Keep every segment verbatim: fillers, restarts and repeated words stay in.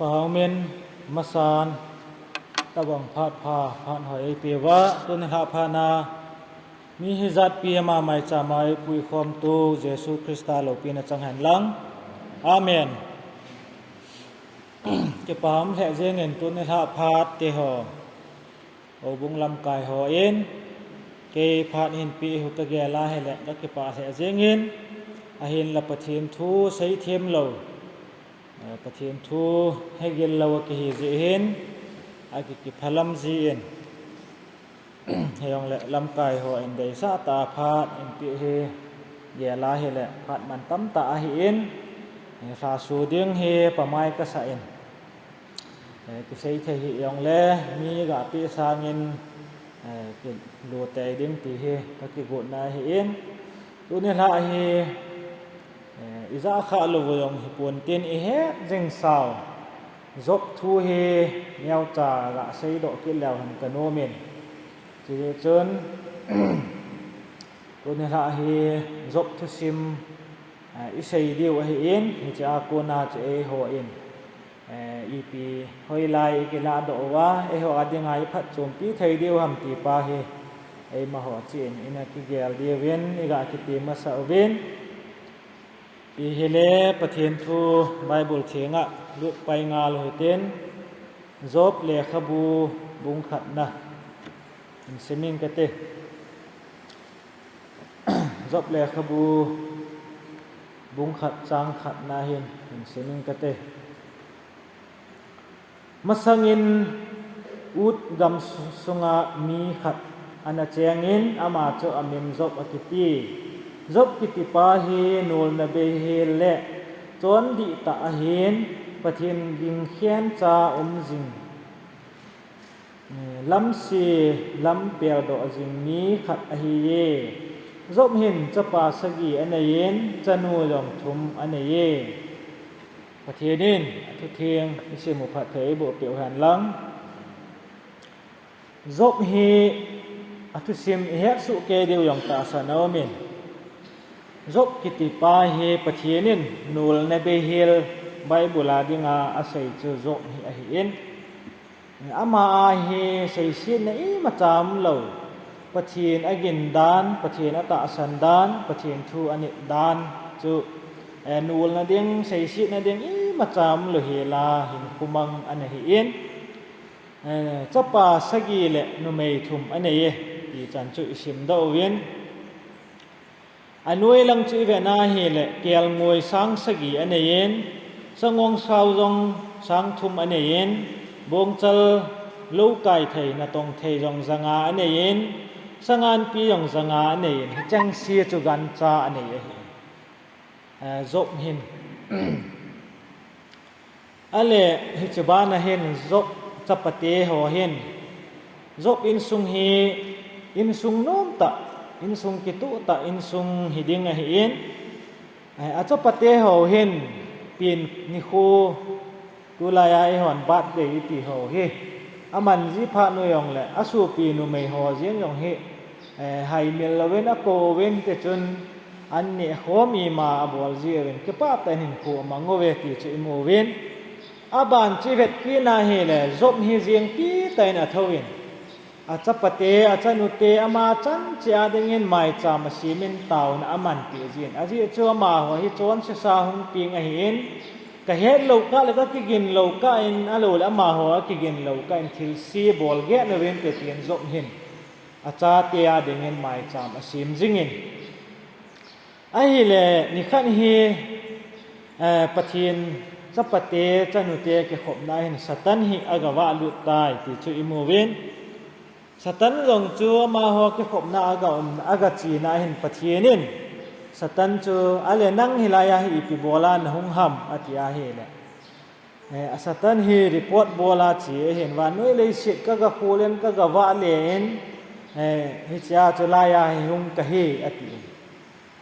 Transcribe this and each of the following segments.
Pahaumin masan tabang phat pha phat hoi eipeuva, tuni lha phat na mi hijatpi ama maichama eipui khomtu Jesu Christa loupina chang hen lang. Amen. Kipaham lheh jengin tuni lha phat teho, houbung lamkai hon kei phat hinpeh u kagel a hile kakipah lheh jengin, ahinla Pathen thu seithem lou, eh, Pathen thu hegil lou akihi jeh hin, akikiphalam jin, hijongle lamkai hon deisah tah a phat hinpeh hi gel a hile phat mantam tah ahin, eh, lhasu ding hi pamai kasah in, eh, kisei thei hijongle mi gapeh sangin, eh, kilu tei ding ti hi kakigotna ahin, tuni lha hi, eh, ijah khah lou u jong hipon tin ihet jing sau, Job thu hi neocha gasei doh kit leu hen kanomin. Chuti chun, tuni lha hi Job thusim, eh, isei diu ahin, hichea kona chu eihon, eh, ipi hoilai ikilah doh uva, eiho a dinga iphatchompi thei diu ham ti pa hi, eimaho cheh in ina kigel diuvin, iga kiti masa uvin. Ipi hile Pathen thu Bible thenga lut pai ngal u hitin, Job lekhabu bung khatna hin simin kate. Job lekhabu bung khat chang khatna hin, hin simin kate. Masangin Uz gam su-, sunga mi khat ana chengin ama chu amin Job akiti. Job kitipa hi nolna beihel le chondih tah ahin, Pathen ging khencha um jing, eh, lamse lam peldoh jing mi khat ahiye. Job hin chapa sagi aneiyin, chanu jong thum aneiye. Pathen in athutheng isim u phatthei eiboh peh u hen lang. Job hi athusim ihet soh kei diu jong tahsan aumin. Job kitipa hi Pathen in nolna beihel Bible a dinga asei chu Job hi ahin. Ama a hi seisetna imacha umlou. Pathen agin dan, Pathen atahsan dan, Pathen thu anit dan chu, eh, nolna ding, seisetna ding imacha umlou hela hinkho mang ana hin. Eh, chapa sagi le numei thum aneiye, ti chan chu isim doh uvin. Anoi lang chu ivet a hile, kelngoi sang sagi aneiyin, sangongsao jong sang thum aneiyin, bongchal lou kai thei, natong thei jong janga aneiyin, sanganpi jong janga aneiyin, hichengse chu gancha anei ahi. Eh, Job hin. Ale, hiche bana hin Job chapate ho hin, Job insung hi, insung nomtah, insung kituhtah, insung hiding ahin, eh, achapate ho hin, pen nikho, tulai a eihon birthday iti ho hi, aman ji phat u jongle, asopi numei ho jeng jong hi, eh, haimil louvin, akou uvin, tichun, an nehkhom ima abol jiuvin, kipah tah in hinkho amang uve ti chu imu uvin. Aban chu ivet kit a hile, Job hi jengpi tah in athouvin. Achapate, achanute, ama chan cheh a dingin maicham asemin taona amanpeh jin. Ajeh chu amaho hi chonsesa hung peng ahin, kahet lou kah le kakigin lou kah in, ahilou le amaho akigin lou kah in thilse bol get uvin te tin Job hin achate a dingin maicham asem jingin. Ahile, nikhat hi, eh, Pathen chapate, chanute kikhopna hin Satan hi agavah lut tai, ti chu imu uvin. Satan jong chu amaho kikhopna aga um, agachena hin Pathen in Satan chu, ale nang hilai a hi ipi bol a nahung ham, ati ahile. Eh, a Satan hi report bol a che ahin, vannoi leiset kagakhol in, kagavah le in, eh, hichea chu lai a hi hung kahi, ati.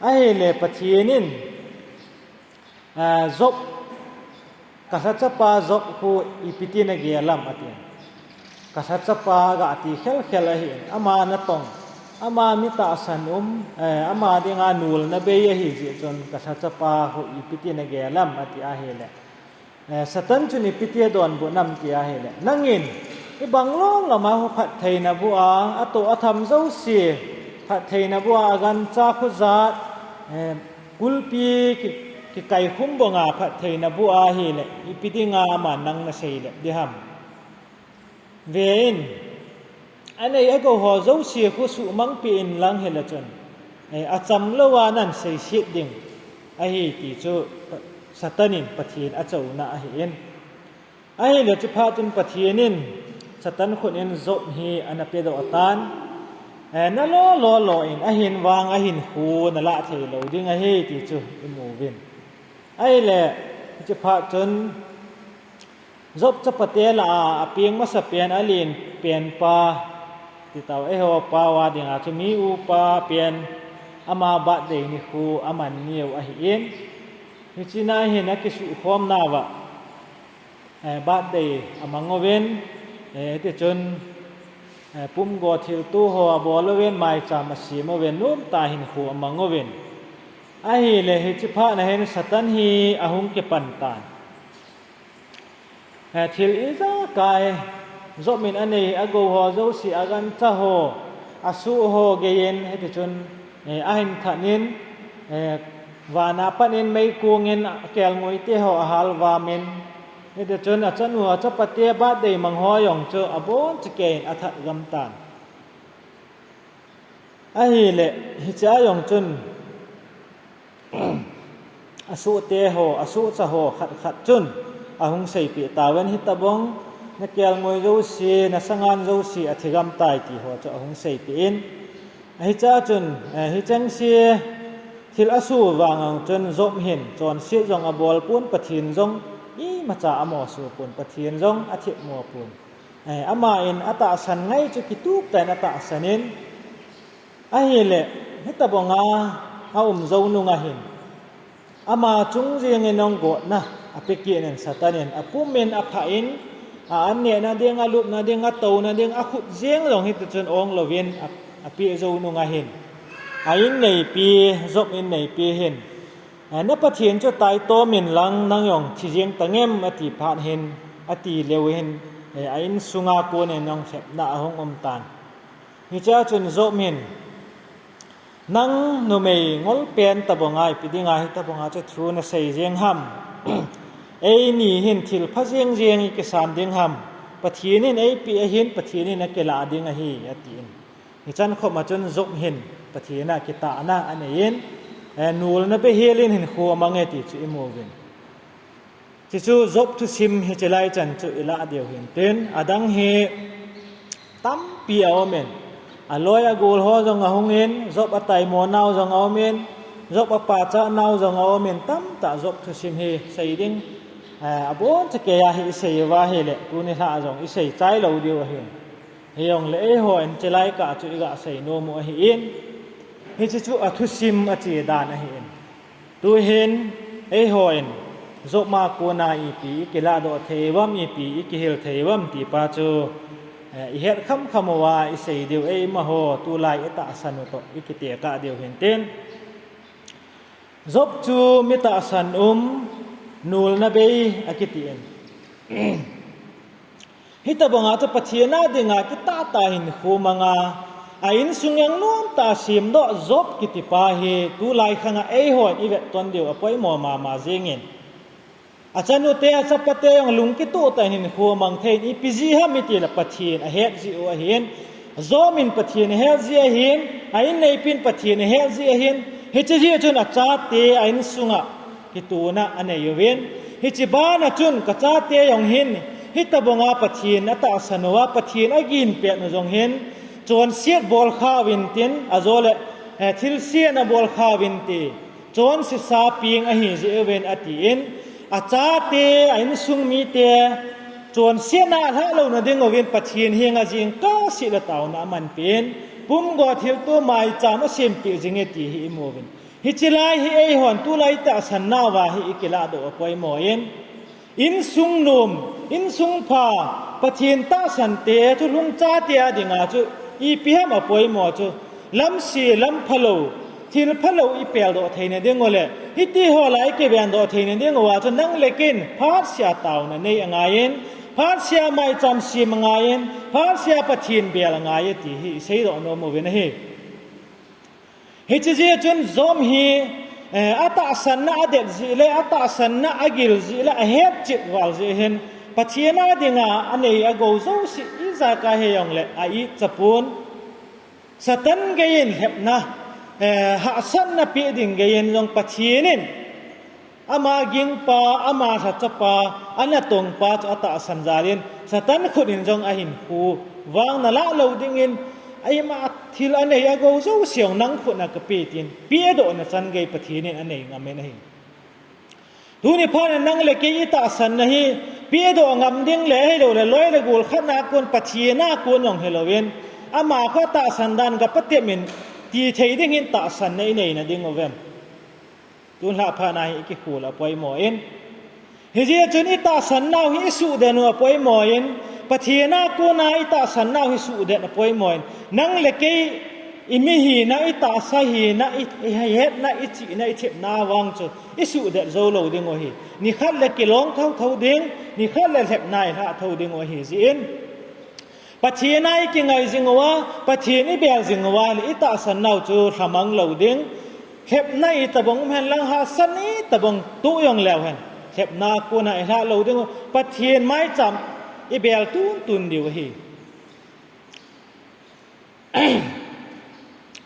Ahile Pathen in, ah, Job, kalhachapa Job khu ipi tin agel am, ati. Kalhachapa gati khelkhel ahin, ama natong, ama mi tahsan um, eh, ama dinga nolna bei ahi jeh chun kalhachapa khu ipi tin agel am, ati ahile. Eh, Satan chun ipi ti adonbut nam ti ahile, nangin ibang lom lom a phattheina bua, atoh atham jouse phattheina bua, agancha khojat, eh, kulpi ki, kikaikhum banga phattheina bua ahile, ipi dinga aman nang nasei lep diham? Vein, anei agou ho jouse khu suhmangpi inlang hile chun, eh, acham louva nan seiset ding ahi ti chu Satan in Pathen achouna ahin. Ahile chuphat chun Pathen in Satan khut in Job hi ana pedoh tan, eh, nalo lo lo in ahin vang ahin khu nalah thei lou ding ahi ti chu imuvin. Ahile, chuphat chun, Job chapate lah a, apeng masapen, alen penpa, ti tao, eiho pao a dinga chu mi upa pen, ama birthday nikho aman niu ahin. Hiche na hin akisuhkhomna uva, eh, birthday amang uvin, eh, hiti chun, eh, pumgo thilto ho abol uvin, maicham asem uvin, nomtah hinkho amang uvin. Ahile hiche phat na hin Satan hi ahung kipan tan. Eh, thil ijakai, Job in anei agou ho jouse, agancha ho, asoh ho geiyin, hiti chun, eh, ahin thatin, eh, vana pat in meikong in akelngoite ho ahalvamin, hiti chun achanu achapate birthday mang ho jong chu abonchakeiyin athat gam tan. Ahile, hichea jong chun, asohte ho, asohcha ho khat khat chun ahung seipeh tauvin, hitobang nakelngoi jouse, nasangan jouse athi gam tai ti ho chu ahung seipeh in. Ahichea chun, eh, hichengse thil asoh vang jong chun Job hin chonset jong abol pon, Pathen jong imacha amo soh pon, Pathen jong athemmo pon. Eh, aman atahsan ngai chu kitup tah in atahsan in, ahile, hitobanga aum jou nunga hin, ama chung jengin jong gotna ape kit in, Satan in apum in, aphah in, a-an nehna ding, alupna ding, atouna ding, akhut jeng jong hiti chun ong louvin a, apeh jou nunga hin, a-in neipi, Job in neipi hin, eh, na Pathen chu taitom inlang nang jong thi jeng tangem ati phat hin, ati leu hin, eh, a-insunga konin jong lhepna ahung um tan. Hichea chun Job hin, nang numei ngolpen tobanga ipi dinga hitobanga chu thu nasei jeng ham? Eini hin thilpha jeng jeng ikisan ding ham? Pathen in eipeh ahin, Pathen in akilah ding ahi, atin. Hichan khoma chun Job hin Pathen a kitahna aneiyin, eh, nolna beihel in hinkho amange ti chu imuvin. Chuchu Job thusim hiche lai chan chu ilah diu hintin, adang hi tampi aumin, aloi agol ho jong ahungin, Job ataimonau jong aumin, Job apachatnau jong aumin, tamtah Job thusim hi sei ding, eh, abonchakeiya hi isei uva ahile, tuni lhah jong isei chai lou diu ahin. Hijongle eihon hiche lai kah chu iga sei nom u ahin, hiche chu athusim ache dan ahin. Tuhin eihon Job a kona ipi ikilahdoh thei uvam, ipi ikihil thei uvam ti pa chu, eh, ihet khamkham uva isei diu, eimaho tulai itahsan u toh ikitekah diu hintin. Job chu mi tahsan um, nolna bei akitin. Hitobanga chu Pathen a dinga kitah tah hinkho manga, a insung jeng nomtah semdoh Job kiti pa hi tulai khanga eihon ivetton diu apoimo mama jengin. Achanute, achapate jong lungkitoh tah in hinkho mang thei in, ipi jeh ham itile Pathen ahet jeh u ahin. Job in Pathen ahet jeh ahin, a inneipin Pathen ahet jeh ahin, hiche jeh chun achate a insunga kitona anei uvin. Hiche bana chun kachate jong hin hitobanga Pathen atahsan uva, Pathen agin pet u jong hin, chonset bolkha uvintin, ajole, eh, thilse ana bolkha uvinte. Chonsesa peng ahi jeh uvin atin, achate a insung mite chonsetna alhah louna ding uvin Pathen henga jingkah seh le taona amanpeh in, pumgo thilto maicham asempeh jinge ti hi imuvin. Hiche lai hi eihon tulai tahsan nauva hi ikilahdoh apoimo in, insung nom, insung pha, Pathen tahsante, thulhung chate a dinga chu ipi ham apoimo chu, lamse, lamphalou, thilphalou ipeldoh theina ding ule, Hiti ho lah a i kiven doh theina ding uva chu nang le kei in phatseh a taona nei angaiyin, phatseh a maicham sem angaiyin, phatseh a Pathen bel angai e ti hi i seidoh nom uvin ahi. Hiche jeh chun Job hi, eh, atahsanna adet jeh le, atahsanna agil jeh le, ahetchet val jeh hin, Pathen a dinga anei agou jouse ijakai hijongle a-it chapon. Satan geiyin lhepna, eh, hahsatna pe ding geiyin jong Pathen in ama gingpa, ama lhachapa, anatongpa chu atahsan jal in, Satan khut in jong ahinkho vang nalah lou dingin, eima thil anei agou jouse jong nang khut a kape tin, pedohna chan gei Pathen in anei ngam in ahi. Tuni phat in nang le kei i tahsanna hi, pedoh ngam ding le, ahilou le, loi le gol khat na kon, Pathen a kon jong hilou in, ama kho tahsan dan gapatep in, ti thei ding hin tahsanna i neina ding uvem? Tun lhah phat na hi i kikhol apoimo in. Hijeh chun i tahsannau hi i suhden u apoimo in, Pathen a kona i tahsannau hi suhden apoimo in, nang le kei i mi hina, i tahsa hina, i, i hetna, i chihna, i thepna vang chu i suhdet jou lou ding u ahi. Nikhat le kilong thotho ding, nikhat le lhepna i lhah tho ding u ahi jeh in. Pathen a i kingai jing uva, Pathen i bel jing uva le i tahsannau chu lhamang lou ding. Lhepna itobang um hen lang, hahsatna itobang toh jong leu hen, lhepna kona i lhah lou ding u, Pathen maicham i bel tuntun diu ahi.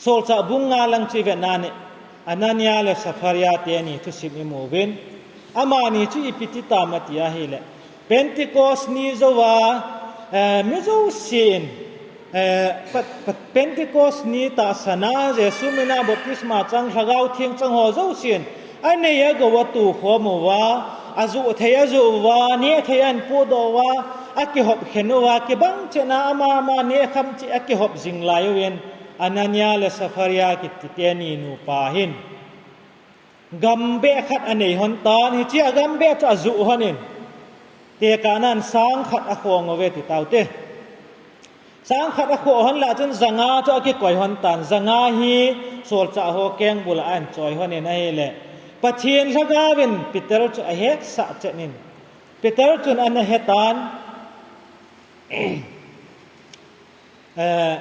Solchah bung nga lang chu i vet na le, Anania le Sapphira teni thusim i mu uvin. Amani chu ipi ti tam ati ahile, Pentecost ni jouva, eh, mi jousen, eh, Pat-, Pat-, Pentecost ni tahsan a Jesu mina baptisma chang, Lhagao Theng chang ho jousen anei agou atoh khom uva, ajoh thei ajoh uva, neh thei ahin podoh uva, akihop khen uva, kibang chet a ama ama neh kham cheh akihop jing lai uvin, Anania le Sapphira kiti teni nupa hin gambeh khat anei lhon tan, hiche a gambeh chu ajoh lhon in, tekahnan sang khat akhong uve ti taute. Sang khat akhoh lhon lah chun janga chu akikoi lhon tan, janga hi solchah ho kengbul a ahin choi lhon in ahile, Pathen Lhagao in Peter chu ahetsah chet in, Peter chun ana he tan, eh,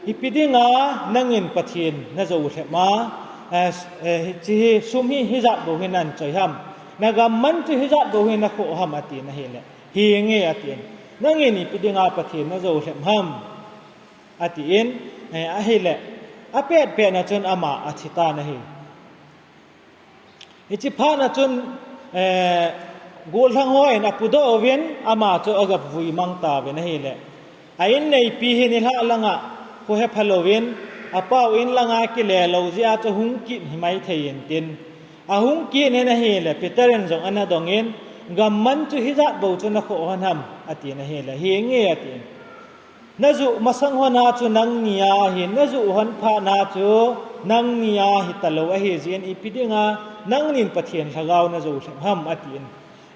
ipi dinga nangin Pathen najou lhep a, eh, s-, eh, hiche hi sum hi hijat bou hi nahin choi ham, nagam man chu hijat bou hi nakhoh ham atin ahile, henge atin, nangin ipi dinga Pathen najou lhep ham atin, eh, ahile, apetpet na chun ama athi tan ahi. Hiche phat na chun, eh, gollhang hon apudoh uvin, ama chu agavui mang tauvin ahile, a inneipi hin nilhah langa kho hepha louvin, apau in langa kile lou jeh a chu hung kit himai thei intin, ahung kit in ahile, Peter in jong ana dong in, gam man chu hijat bou chu nakhoh lhon ham atin ahile, henge atin, najoh masang lhon a chu nangni a ahin, najoh lhon phat na chu nangni a hitalou ahi jeh in, ipi dinga nangnin Pathen Lhagao najou lhep ham atin,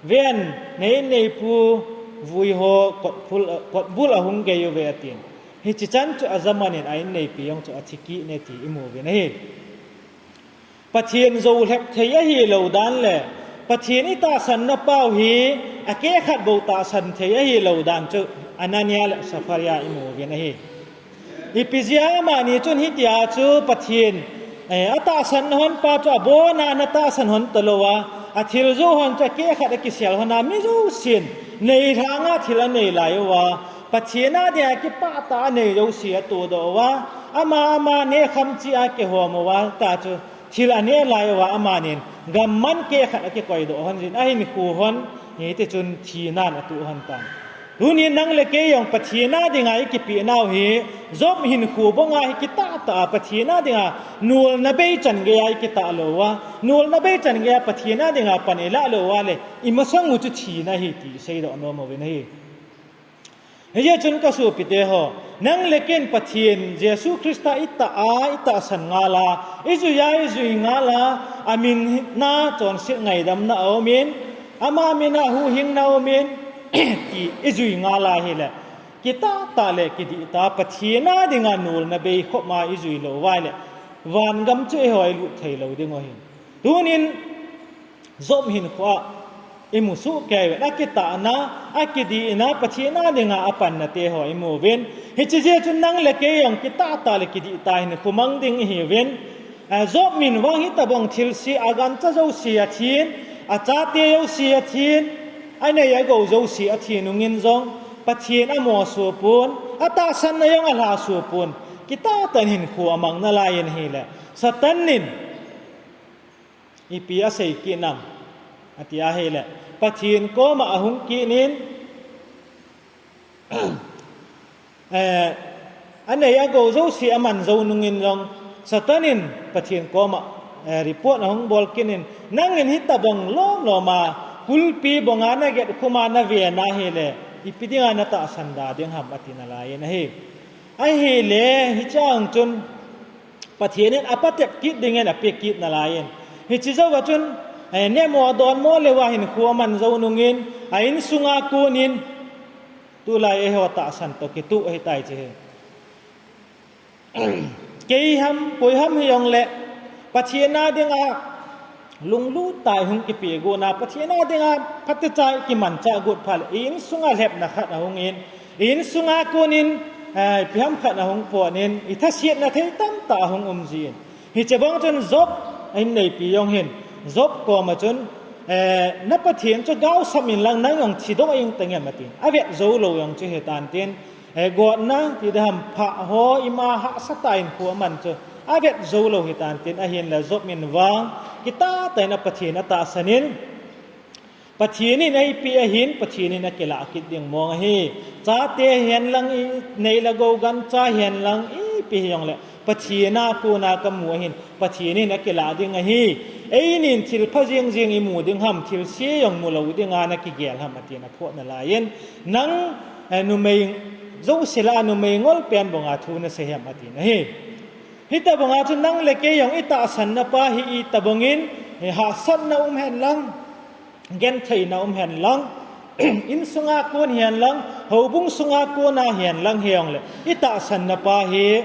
ven, na inneipu vui ho kotbul, kotbul ahung gei uve atin. Hiche chan chu ajaman in a inneipi jong chu athi kit e ti i mu uvin ahi. Pathen jou lhep thei ahilou dan le Pathen i tahsanna pau hi akeh khat bou tahsan thei ahilou dan chu Anania le Sapphira i mu uvin ahi. Ipi jeh a amani chun hitia chu Pathen, eh, atahsan lhon pa chu abona ana tahsan lhon talouva, athil joh lhon chu akeh khat akisel lhon a, mi jousen neilhanga thil anei lai uva, Pathen a dinga kipah tah a anei jouse atohdoh uva, ama ama neh kham cheh a kihom uva, ta chu thil aneh lai uva, amanin gam man keh khat akikoidoh lhon jin, ahinkho lhon, hiti chun thinan atoh lhon tan. Tunin nang le kei jong Pathen a dinga i kipehnau hi, Job hinkho banga hi kitah tah a, Pathen a dinga nolna bei chan geiya i kitah lou uva, nolna bei chan geiya Pathen a dinga pan i lah lou uva le, i masang u chu thina ahi ti i seidoh nom uvin ahi. Hijeh chun ka sopite ho, nang le keiin Pathen Jesu Christa i tah a, i tahsan ngal a, i jui a, i jui ngal a, amin na chonset ngaidamna aumin, ama min a huhhingna aumin, ti i jui ngal ahile, kitah tah le kidihtah Pathen a dinga nolna bei khopma i jui lou uva ahile, vangam chu eihon i lut thei lou ding u ahi. Tunin Job hinkho a imu soh kei uvin, akitahna, akidihna, Pathen a dinga apanna te ho imu uvin. Hiche jeh chun nang le kei jong kitah tah le kidih tah hinkho mang ding ihiuvin. Eh, Job min vang hitobang thilse, agancha jouse athin, achate jouse athin, anei agou jouse athin nungin jong Pathen amo soh pon, atahsanna jong alha soh pon, kitah tah in hinkho amang nalai in ahile, Satan in ipi asei kit nam ati ahile, Pathen koma ahung kit in, eh, anei agou jouse aman jou nungin jong Satan in Pathen koma, eh, report ahung bol kit in, nangin hitobang lom lom a kulpi banga naget khum a naven ahile, ipi dinga natahsan da ding ham ati nalai in ahi. Ahile, hiche a chun Pathen in apatep kit dingin ape kit nalai in. Hiche jouva chun, eh, nemo donmo leuva hinkho aman jou nungin, a insunga konin, tulai eiho tahsan toh kitoh ahitai hiche hi. Kei ham, koi ham hijongle, Pathen a dinga lunglut tah a hung kipe got na, Pathen a dinga phatecha kimanchah got phat le, i insunga lhepna khat ahung in, i insunga konin, eh, ipi ham khat ahung pot in, i thasetna thei tamtah ahung um jin. Hiche bang chun Job a inneipi jong hin, Job koma chun, eh, na Pathen chu gaosap in lang nang jong thidoh jeng tang em atin. Avet jou lou jong chu hitan tin, eh, gotna ti ding ham, phah ho ima hahsa tah in kho aman chu avet jou lou hitan tin, ahinla Job min vang kitah tah in a Pathen atahsan in, Pathen in eipeh ahin, Pathen in akilah kit ding mong ahi. Chate hihen lang, inei le gou gancha hihen lang, ipi hijongle Pathen a kona kamu ahin, Pathen in akilah ding ahi. Einin thilpha jeng jeng imu ding ham, thilse jong mu lou dinga nakigel ham atin aphot nalai in, nang, eh, numei jouse lah a numei ngol pen banga thu nasei ham atin ahi. Hitobanga chu nang le kei jong itahsanna pa hi itobangin, eh, hahsatna um hen lang, gentheina um hen lang, insunga kon hihen lang, houbung sunga kona hihen lang hijongle, itahsanna pa hi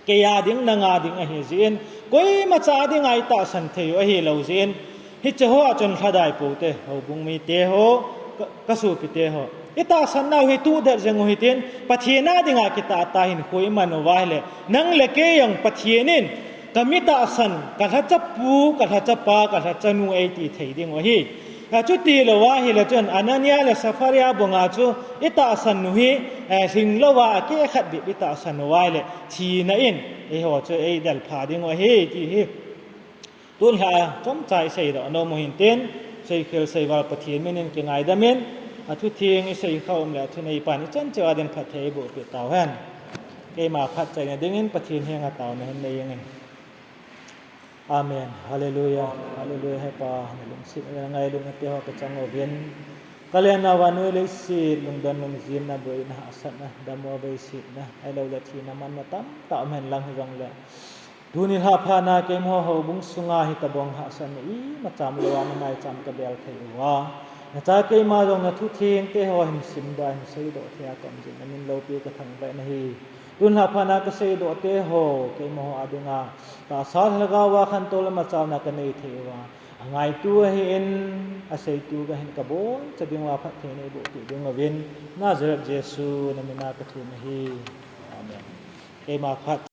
kei a ding, nang a ding ahi jeh in, koimacha dinga itahsan thei u ahilou jeh in, hiche hoa chun lhadai poute, houbung mite ho, ka, kasopite ho, itahsannau hi tudet jeng u hitin, Pathen a dinga kitah tah hinkho iman uva ahile, nang le kei jong Pathen in kami tahsan, kalhachapu, kalhachapa, kalhachanu eiti thei ding u ahi. Achuti louva ahile chun Anania le Sapharia banga chu itahsan u hi, eh, lhing louva akeh khat bep itahsan uva ahile, thina in eiho chu eidelpha ding u ahi ti hi. Tunlhah a chomcha iseidoh nom u hintin, seikhel seival Pathen min in kingaidam in, athutheng iseikha um le athuneipan ichan cheh a din phatthei eibohpeh tauhen. Keima phatchaina dingin Pathen henga taona hin nei inge. Amen. Hallelujah. Hallelujah. He Pa, nalungsetna le nangailutna teho kachang uvin, kalennauva noi leiset lungdon lungjinna, boina, hahsatna, dammo veisetna, ahiloule thina manna tamtah um hen lang hijongle, tuni lhaphat na keimaho houbung sunga hitobang hahsatna imacha umlouva namaicham kabel thei uva, nacha keima jong nathutheng teho hin simdoh a hin seidoh thei a kaum jeh in namin loupi kathangvah in ahi. Tun lhaphat na kaseidoh teho keimaho a dinga tahsa lhagao a khantou le machaona kanei thei uva, angaitu ahin, aseitu kahin kaboncha dinguva phatthei neibohpeh ding uvin, Nazareth Jesu namina kathum ahi. Amen. Keima phat